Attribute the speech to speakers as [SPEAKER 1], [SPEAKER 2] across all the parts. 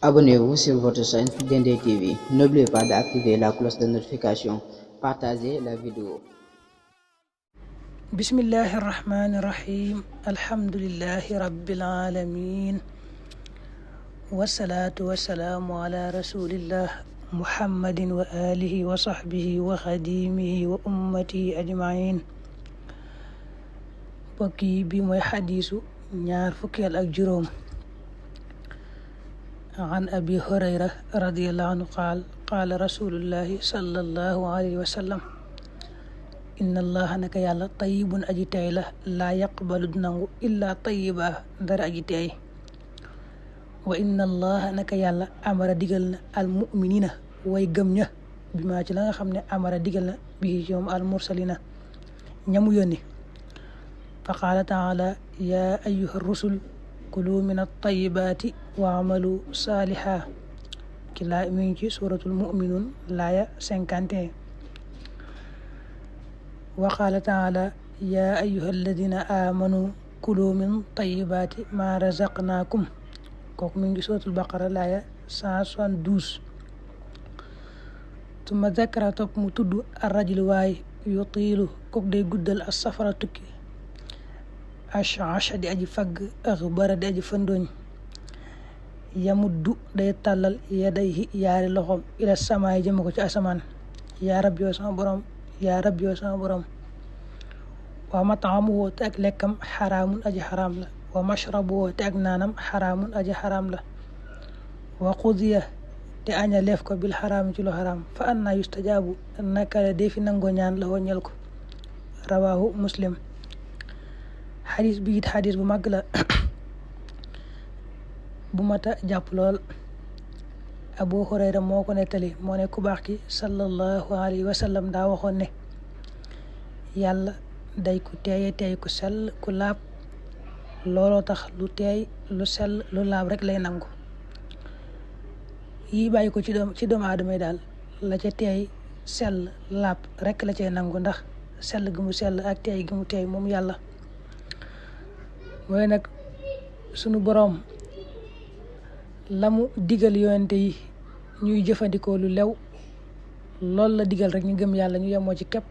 [SPEAKER 1] Abonnez-vous sur votre chaîne Dendé TV. N'oubliez pas d'activer la cloche de notification. Partagez la vidéo.
[SPEAKER 2] Bismillahi rahmani rahim. Alhamdulillahi rabbil alamin. Wassalatu wassalamu ala rasulillah Muhammadin wa alihi wa sahbihi wa khadimihi wa ummatihi ajmain. Mbokk yi bi mooy xadiisu ñaar fukkeel ak juróom. An abi hurayra radiyallahu anhu qaala rasulullahi sallallahu alayhi wa sallam, inna allaha naka yàlla tayyibun aji teey la laa yaqbalu du nangu illa tayyiba dara aji teey. Wa inna allaha naka yàlla amara digal na al muminina way gëm ña bi maa ci la nga xam ne amara digal na bii ci moom al mursalina ñamu yónni. Fa qaala taala yaa ayyuha rusul kulu min at-tayyibaati wa amalu saaliha ki laa mi ngi ci suratul mu'minun laaya 51. Wa qaala taala yaa ayyuha alladina amanu kulu min tayyibaati ma razaqnaakum kooku mi ngi suratul baqara laaya 172. Tuma zakara topp mu tudd ar-rajul waay yutiilu kooku day guddal as-safara tukki ash'asha di aji fagg axbara di aji fëndooñ yamuddu day tàllal yadayhi yaari loxoom ila samaay jëme ko ci asamaan yaa rab yoo sama borom yaa rab yoo sama borom. wa mat'amuhu te ak lekkam xaraamun aji xaraam la wa mashrabuhu te ak naanam xaraamun aji xaraam la wa qudiya te aña leef ko bil xaraam ci lu xaraam fa anna yustajaabu naka la defi nangoo ñaan la woññal ko. Rawaahu Muslim. Xadis bi it xadis bu màgg la bu mata jàpp lool. Abu Hurayra moo ko nettali moo ne ku baax ki sallallahu alayhi wa sallam daa waxoon ne yàlla day ku teeye teey ku sell ku laab looloo tax lu teey lu sell lu laab rek lay nangu. yi bàyyi ko ci doomu aadama yi daal la ca teey sell laab rek la cay nangu ndax sell gi mu sell ak teey gi mu teey moom yàlla. mooy nag sunu boroom la mu digal yonente yi ñuy jëfandikoo lu lew loolu la digal rek ñu gëm yàlla ñu yemoo ci képp.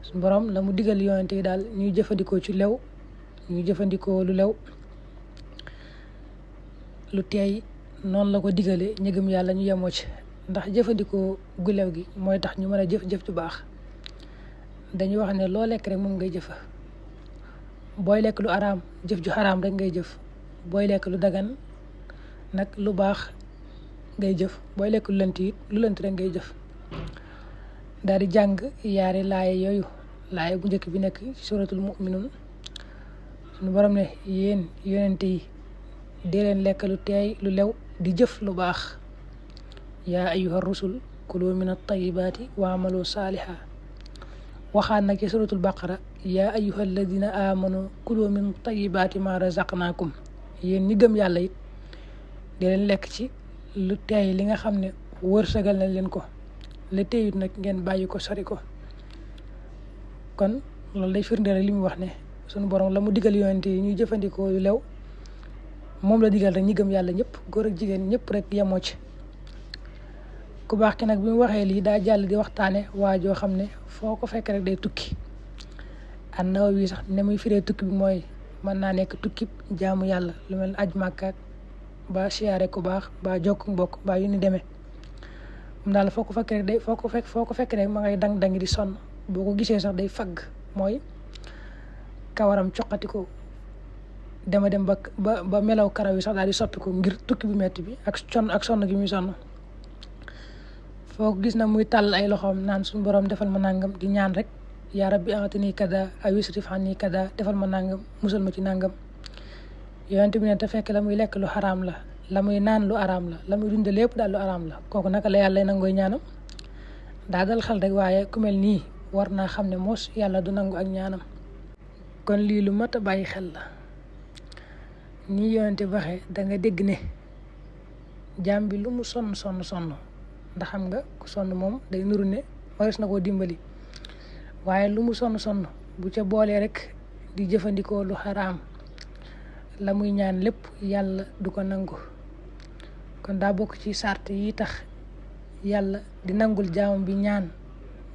[SPEAKER 2] sunu boroom la mu digal yonente yi daal ñuy jëfandikoo ci lew ñuy jëfandikoo lu lew lu teey noonu la ko digalee ñu gëm yàlla ñu yemoo ci ndax jëfandikoo gu lew gi mooy tax ñu mën a jëf ju baax. dañuy wax ne loo lekk rek moom ngay jëfa booy lekk lu araam jëf ju xaraam rek ngay jëf booy lekk lu dagan nag lu baax ngay jëf booy lekk lu lënt it lu lënt rek ngay jëf. daal di jàng yaari laaye yooyu laaye bu njëkk bi nekk ci suratul mu'minun suñu borom ne yéen yonente yi dee leen lekk lu teey lu lew di jëf lu baax. yaa ayyuha rusul kulu min at-tayyibaati wa amalu saaliha. waxaan nag ci suratul baqara yaa ayyuha alladina amanu kulu min tayyibaati ma razaqnaakum yéen ñi gëm yàlla it di leen lekk ci lu teey li nga xam ne wërsëgal nañ leen ko la teeyut nag ngeen bàyyi ko sori ko. kon loolu day firndeel li mu wax ne sunu borom la mu digal yonente yi ñuy jëfandikoo yu lew moom la digal rek ñi gëm yàlla ñëpp góor ak jigéen ñëpp rek yemoo ci. ku baax ki nag bi mu waxee lii daa jàll di waxtaane waa joo xam ne foo ko fekk rek day tukki. An-Nawawi sax ne muy firee tukki bi mooy mën naa nekk tukki jaamu yàlla lu mel ne aj Màkka ba siyaare ku baax ba jokk mbokk ba yu ni demee. moom daal foo ko fekk rek day foo ko fekk rek ma ngay dang-dangi di sonn boo ko gisee sax day fagg mooy kawaram coqati ko dema dem ba melaw karaw yi sax daal di soppi ko ngir tukki bu metti bi ak sonn gi muy sonn. foo ko gis na muy tàll ay loxoom naan suñu borom defal ma nangam di ñaan rek yaa rabbi a'tini kada aw isrif anni kada defal ma nangam musal ma ci nangam. yonent bi ne te fekk la muy lekk lu xaraam la muy naan lu araam la muy dunde lépp daal lu araam la kooku naka la yàlla nangooy ñaanam. daa dal xel rek waaye ku mel nii war naa xam ne moos yàlla du nangu ak ñaanam. kon lii lu mat a bàyyi xel la nii yonent bi waxee da nga dégg ne jaam bi lu mu sonn ndax xam nga ku sonn moom day nuru ne waris na koo dimbali waaye lu mu sonn bu ca boolee rek di jëfandikoo lu xaraam la muy ñaan lépp yàlla du ko nangu. kon daa bokk ci sart yi tax yàlla di nangul jaamam bi ñaan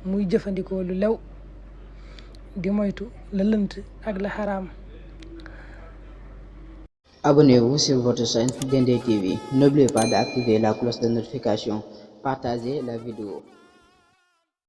[SPEAKER 2] muy jëfandikoo lu lew di moytu la lënt ak la xaraam.
[SPEAKER 1] Abonnez-vous sur votre chaîne Dendey TV. N'oubliez pas d'activer la cloche de notification. Partagez la vidéo.